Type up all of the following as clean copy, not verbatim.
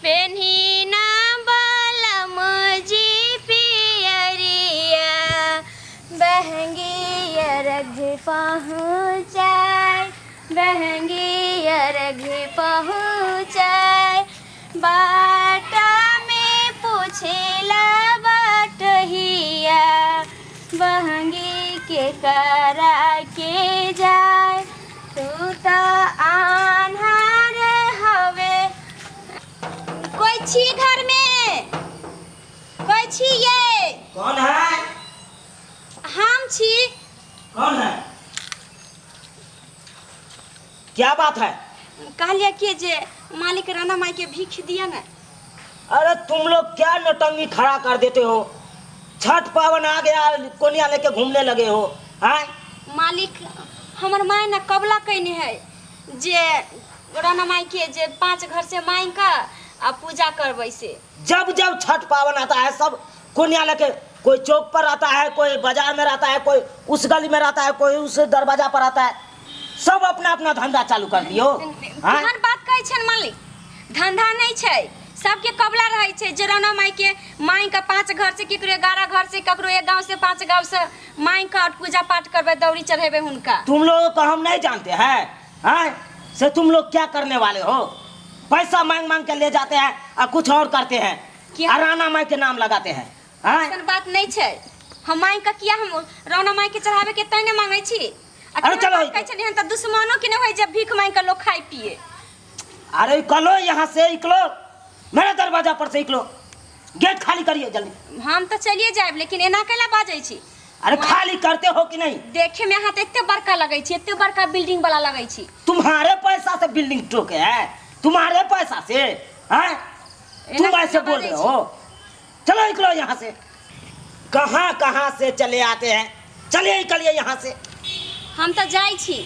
पेन्ही ना बलम जी पियरिया, बहंगी अरघ पहुँचाय, बहंगी अरघ पहुँचाय। बाटा में पूछेला बटहिया, बहंगी के करा के जाय। तू तो आन्हार हवे। कोई छी घर में? कोई छी ये? कौन है? हम छी। कौन है? क्या बात है? कहलिए कि जे मालिक राणा माई के भीख दिया ना। अरे तुम लोग क्या नौटंकी खड़ा कर देते हो? छठ पावन आ गया, कोनिया लेके घूमने लगे हो हैं? मालिक, हमर माय ना कबला कैने है जे राणा माई के जे 5 घर से मांग का आ पूजा करबै से। जब जब छठ पावन आता है, सब कोनिया लेके, कोई चौक पर आता है, कोई बाजार में रहता है, कोई उस गली में रहता है, कोई उस दरवाजा पर आता है, सब अपना अपना धंधा चालू कर दियो हैं? केहन बात कहै छनि मालिक? धंधा नहि छै, सबके कबला रहै छै जे राणा माई के मांग के 5 घर से, केकरो 11 घर से, ककरो 1 गांव से, 5 गांव से मांग के पूजा पाठ करबै, दौरी चढ़ेबै हुनका। तुम लोगों को हम नहीं जानते हैं, हैं? से तुम लोग क्या करने वाले हो? पैसा मांग मांग के ले जाते हैं और कुछ और करते हैं। क्या? और राणा माई के नाम लगाते हैं, हैं? ऐसन बात नहीं छै। हम मांग के किया, हम राणा माई के चढ़ावे के तै ने मांगै छी। आ अरे केहन चलो। बात कहै छलियै हन तऽ दुश्मनो के नहि होइ जब भीख मांग के लोग खाइ पिए। अरे निकलो यहाँ से, निकलो मेरे दरवाजा पर से, निकलो, गेट खाली करिए जल्दी। हम तऽ चलिए जायब, लेकिन एना कैला बाजै छी? अरे खाली करते हो कि नहीं? देखे में अहाँ तऽ एते बड़का लगै छी, एते बड़का बिल्डिंग वाला लगै छी। तुम्हारे पैसा से बिल्डिंग टोके है, तुम्हारे पैसा से हैं? एना तुम ऐसे कैला बोल बाजै रहे छी? हो? चलो निकलो यहाँ से। कहाँ कहाँ से चले आते हैं। चलिए, निकलिए यहाँ से। हम तो जाइ छी,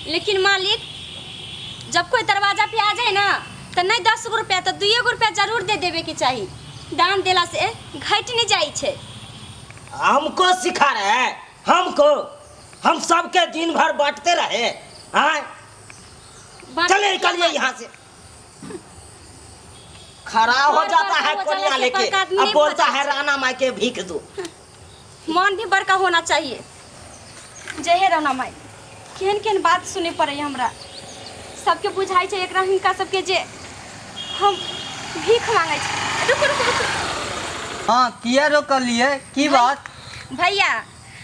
लेकिन मालिक, जब कोई दरवाजा पे आ जाए ना तो नहीं 10 गो रुपया तो 2 गो रुपया जरूर दे देवे के चाही। दान देला से घट नहीं जाइ छै। हमको सिखा रहे हैं हमको? हम सबके दिन भर बांटते रहे हैं? चले, निकलिए यहाँ से। खड़ा हो और जाता बड़का है हो कोनिया जाला से लेके, बड़का आदमी अब नहीं बोलता हो है राणा माई के भीख दो। मन भी बड़का होना चाहिए। जय हे राणा माई। केहन केहन बात सुने पड़े हमरा। सबके बुझाइ छै एकरा हिनका सबके जे हम भीख मांगै छी। रुकू रुकू रुकू। हाँ, किया रोकलिए? की बात? भैया।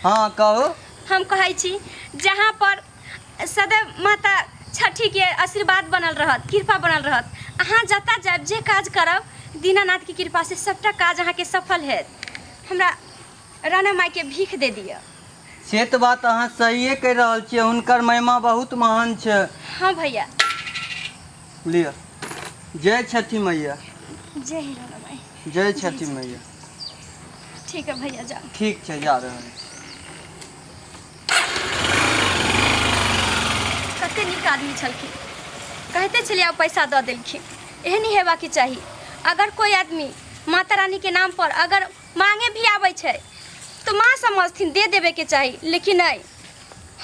हाँ, कहू। हम कहै छी, जहाँ पर सदैव माता छठी के आशीर्वाद बनल रहत, कृपा बनल रहत, अहाँ जतऽ जायब, जे काज करब, दीनानाथ के कृपा से सबटा काज अहाँके सफल हैत। हमरा राणा माई के भीख दे दिअ। से तऽ बात अहाँ सहिए कहि रहल छियै, हुनकर महिमा बहुत महान छै। हाँ भैया। लिअ, जय छठी मैया। जय हे राणा माई। जय छठी मैया। ठीक है भैया, जाओ। ठीक छै, जा रहल छी। कते नीक आदमी छलखिन। कहते छलियै, आब पैसा दऽ देलखिन। एहन ही हेबाके चाही। अगर कोई आदमी माता रानी के नाम पर अगर मांगे भी आबै छै तऽ माँ समझथिन, दे देबेके चाही। लेकिन नहि,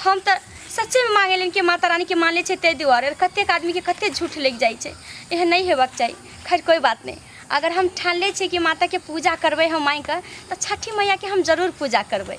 हम तऽ सच्चेमे मांगे लेकिन माता रानीके मानले छै, ताहि दुआरे। कतेक आदमीके कतेक झूठ लागि जाइ छै। एहन नहि हेबाक चाही। खैर, कोइ बात नहि। अगर हम ठानले छियै कि माताके पूजा करबै हम माँगिकऽ, तऽ छठी मैयाके हम जरूर पूजा करबै।